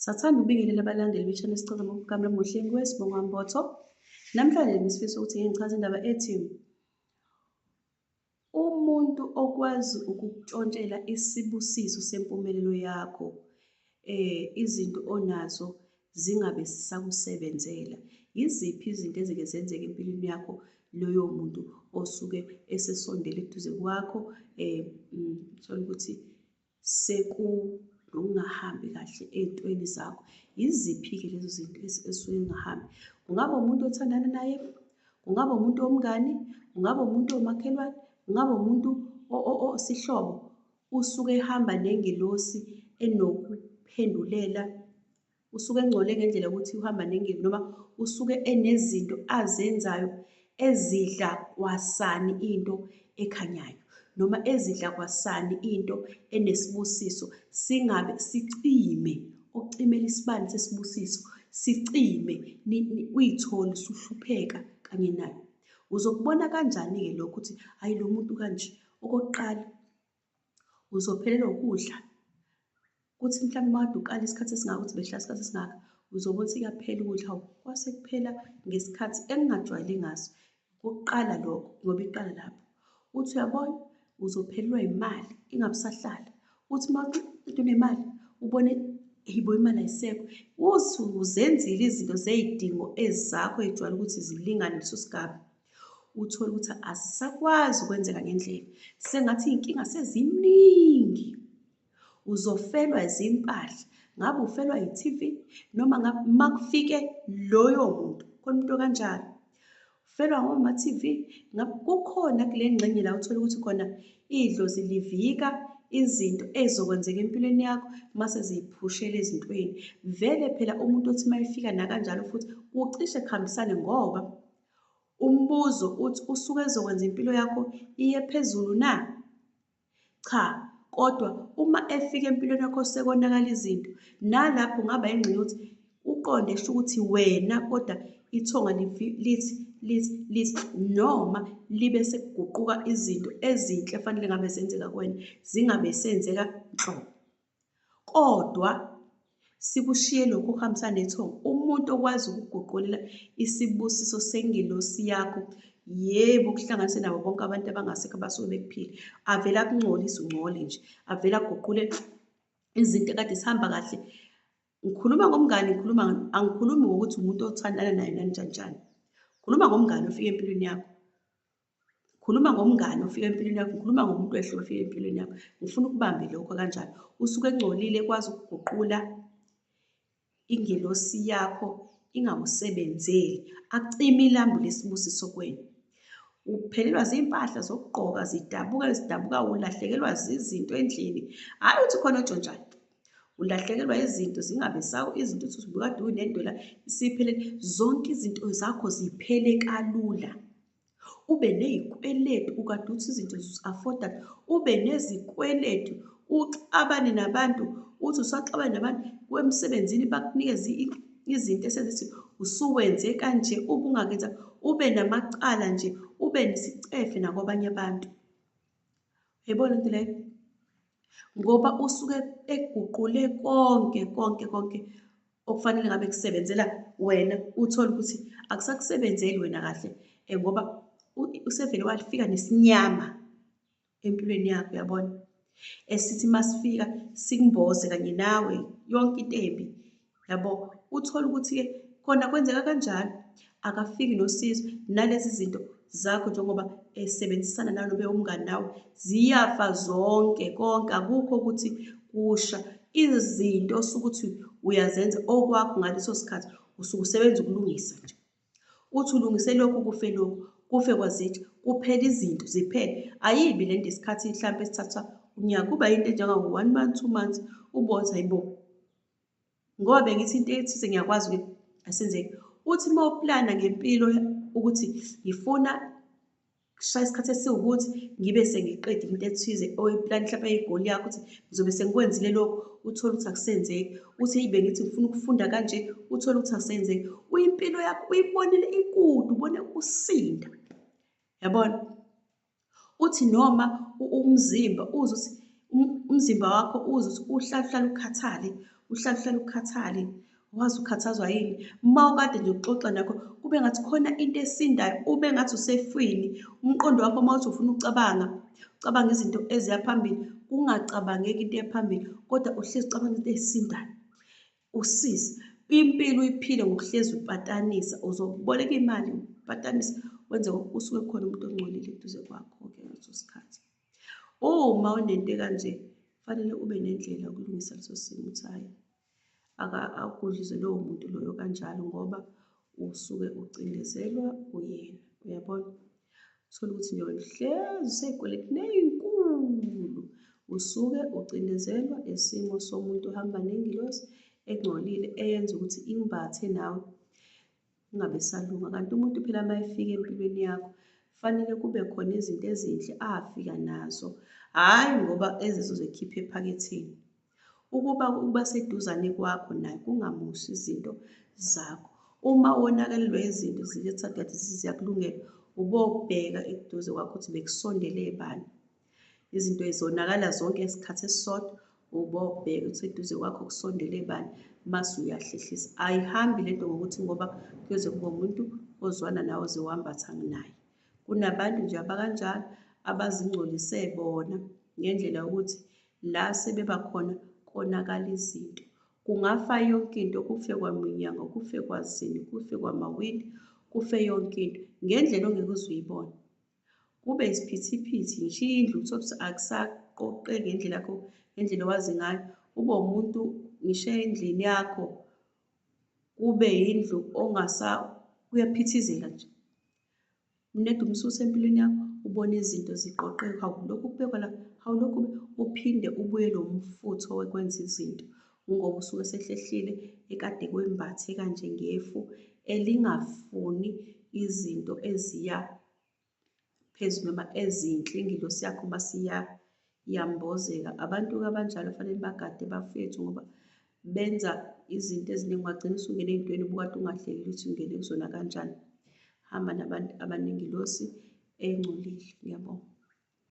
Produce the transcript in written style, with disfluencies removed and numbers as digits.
Sathanda ukubingelela abalandeli be-channel Sichaza Ngomgama Muhle Sibonga Mbotho. Namhlanje ngisifisa ukuthi ngichaze indaba ethi umuntu okwazi ukukutshontshela isibusiso sempumelelo yakho, izinto onazo zingabe zisakusebenzela. Yiziphi izinto ezike zenzeke empilweni yakho loyo muntu osuke esesondele eduze kwakho, uthole ukuthi sekunokungahambi kahle ey'ntweni zakho. Yiziphi-ke lezo zinto ezisuke zingahambi? Kungaba umuntu othandana naye, kungaba umuntu womngani, kungaba umuntu omakhelwane, kungaba umuntu osihlobo. Usuke ehamba nengelosi enokuphendulela, usuke engcole ngendlela yokuthi uhamba nengeli noma usuke enezinto azenzayo ezidla kwasani into ekhanyayo noma ezidla kwasani into enesibusiso, singabe sicime okucimela isibani sesibusiso, sicime uyithole usuhlupheka kanye naye. Uzokubona kanjani-ke lokho ukuthi hhayi lo muntu kanje? Okokuqala, uzophelelwa ukudla. Kuthi mhlawumbe uma kade ukala isikhathi esingaka ukuthi behlala isikhathi esingaka, uzobona ukuthi kuyaphela ukudla, hawu kwase kuphela ngesikhathi engingajwayele ngaso. Okokuqala lokho ngoba iqala lapho. Uthi uyabona uzophelelwa imali ingabe usahlala. Uthi uma uqeda unemali ubone hheyi bo imali ayisekho. Uthi uzenzile izinto zey'dingo ezakho ey'jwayele ukuthi zilingane leso sigaba. Uthole ukuthi azisakwazi ukwenzeka ngendlela, sengathi iy'nkinga seziningi. Uzofelwa zimpahla, ngabe ufelwa i-TV noma ngabe makufike loyo muntu, khona umuntu okanjalo. Ufelwa ngoma-TV, ngabe kukhona kule ngxenye la uthole ukuthi khona idlozi livika izinto ey'zokwenzeka empilweni yakho mase ziyiphushela ezintweni. Vele phela umuntu othi uma efika nakanjalo futhi kucishe kuhambisane ngoba umbuzo uthi usuke ezokwenza impilo yakho iye phezulu na? Cha, kodwa uma efika empilweni yakho sekonakala izinto, nalapho kungaba yingxenye yokuthi uqonde sho ukuthi wena kodwa ithonga lithi lithi lithi noma libe sekuguquka izinto ezinhle efanele ngabe zenzeka kuwena zingabe senzeka nhlobo. Kodwa sikushiye lokhu okuhambisana nethongo, umuntu okwazi ukuguqulela isibusiso sengelosi yakho, yebo, kuhlanganise nabo bonke abantu abangasekho abasuke bekuphila, avele akungcolise ungcole nje, avele aguqule izinto ekade zihamba kahle. Ngikhuluma ngomngani, ngikhuluma angikhulumi ngokuthi umuntu othandana naye nani njani njani. Khuluma ngomngani ofika empilweni yakho. Khuluma ngomngani ofika empilweni yakho, ngikhuluma ngomuntu wehlobo ofika empilweni yakho. Ngifuna ukubambe lokho kanjalo. Usuke engcolile ekwazi ukuguqula ingelosi yakho ingakusebenzeli, acime ilambu lesibusiso kuwena. Uphelelwa zimpahla zokugqoka, zidabuka zidabuka, ulahlekelwa zizinto endlini. Hhayi ukuthi khona otshontshayo. Ulahlekelwa izinto zingabe sakho izinto uthi ubukade unendola isiphelele, zonke izinto zakho ziphele kalula. Ube ney'kweletu ukade uthi izinto uzi-afoda, ube nezikweletu uxabane nabantu, uthi usaxabane nabantu emsebenzini bakunikeze izinto esezithi usuwenze kanje ubungakenza, ube namacala nje, ube nesicefe nakwabanye abantu. Uyayibona lento leyo? Ngoba usuke eguqule konke konke konke okufanele ngabe kusebenzela wena, uthole ukuthi akusakusebenzeli wena kahle ngoba usevele wafika nesinyama empilweni yakho, uyabona? Esithi masifika sikumboze kanye nawe yonke into embi. Yabo, uthole ukuthi-ke khona kwenzeka kanjalo, akafiki nosizo nalezi zinto zakho njengoba esebenzisana nawe nobe umngani nawe ziyafa zonke konke, akukho ukuthi kusha. Izinto osuke uthi uyazenza okwakho ngaleso sikhathi usuke usebenza ukulungisa nje. Uthi ulungise lokhu kufe lokhu, kufe kwazithi, kuphele izinto ziphele. Ayibi le nto isikhathi hlampe esithathwa unyaka, kuba yinto enjengango-one month, 2 months, ubone ukuthi hayibo. Ngoba bengithi into ethize ngiyakwazi ukuthi asenzeki. Uthi uma uplana ngempilo ukuthi ngifuna kushaya isikhathi esiwukuthi ngibe sengiqedile into ethize oyiplani mhlawumbe eyigoli yakho ukuthi ngizobe sengikwenzile lokhu, uthole ukuthi akusenzeki. Uthi eyi bengithi ngifuna ukufunda kanje, uthole ukuthi akusenzeki. Uyimpilo yakho uyibonile ikude, ubone usinda. Yabona? Uthi noma umzimba uzwe ukuthi umzimba wakho uzwe ukuthi uhlala uhlale ukhathale, Uhlale uhlale ukhathale, wazi ukhathazwa yini? Uma ukade nje uxoxa nakho kube ngathi khona into esindayo, ube ngathi usefwini. Umqondo wakho uma uthi ufuna ukucabanga, ucabanga izinto eziya phambili, kungacabangeki into ephambili, kodwa uhlezi ucabanga into ezisindayo. Usizi. Impilo uyiphile ngokuhlezi upatanisa, uzoboleka imali upatanisa, wenze usuke khona umuntu ongcolile eduze kwakho-ke ngaleso sikhathi. Uma unento ekanje, fanele ube nendlela yokulungisa leso simo ukuthi hhayi, akugudluze lowo muntu loyo kanjalo ngoba usuke ucindezelwa uyena, uyabona? Uthole ukuthi nje wena uhlezi usey'kweletini ey'nkulu, usuke ucindezelwa isimo somuntu ohamba nengilosi engcolile eyenza ukuthi imbathe nawe ungabe esalunga. Kanti umuntu phela uma efika empilweni yakho fanele kube khona izinto ezinhle afika nazo, hhayi ngoba ezizozikhipha ephaketheni. Ukuba ukuba seduzane kwakho naye kungamoshi izinto zakho. Uma wonakalelwa izinto ziletha kade ziyakulungela, ubobheka eduze kwakho ukuthi bekusondele bani. Izinto zonakala zonke ngesikhathi esisodwa, ubobheka ukuthi eduze kwakho kusondele bani, mase uyahlehlisa. Ayihambi lento ngokuthi ngoba kuyoze kube umuntu ozwana nawe oze wambatha naye. Kunabantu nje abakanjalo abazingcolise bona ngendlela yokuthi la sebeba khona konakala izinto. Kungafa yonke into, kufe kwaminyango, kufe kwazini, kufe kwamawindi, kufe yonke into ngendlela ongeke uze uyibone. Kube isiphithiphithi ngisho indlu uthole ukuthi akusaqoqeki ngendlela yakho, ngendlela owazi ngayo. Ube umuntu ngisho endlini yakho kube yindlu ongasa kuyaphithizela nje. Unede umsusa empilweni yakho ubone izinto ziqoqeka, hawu lokhu kubekwa la, hawu lokhu uphinde ubuyele umfutho wokwenza izinto ngoba usuke esehlehlile ekade kwembathe kanje ngefu elingafuni izinto eziya phezulu noma ezinhle ingilosi yakho masiya yambozeka. Abantu-ke abanjalo fanele bagade bafethu ngoba benza izinto eziningi, ungagcina usungena ey'ntweni obukade ungahlelile ukuthi ungene kuzona kanjani. Hamba nabantu abanengilosi engcolile. Ngiyabonga.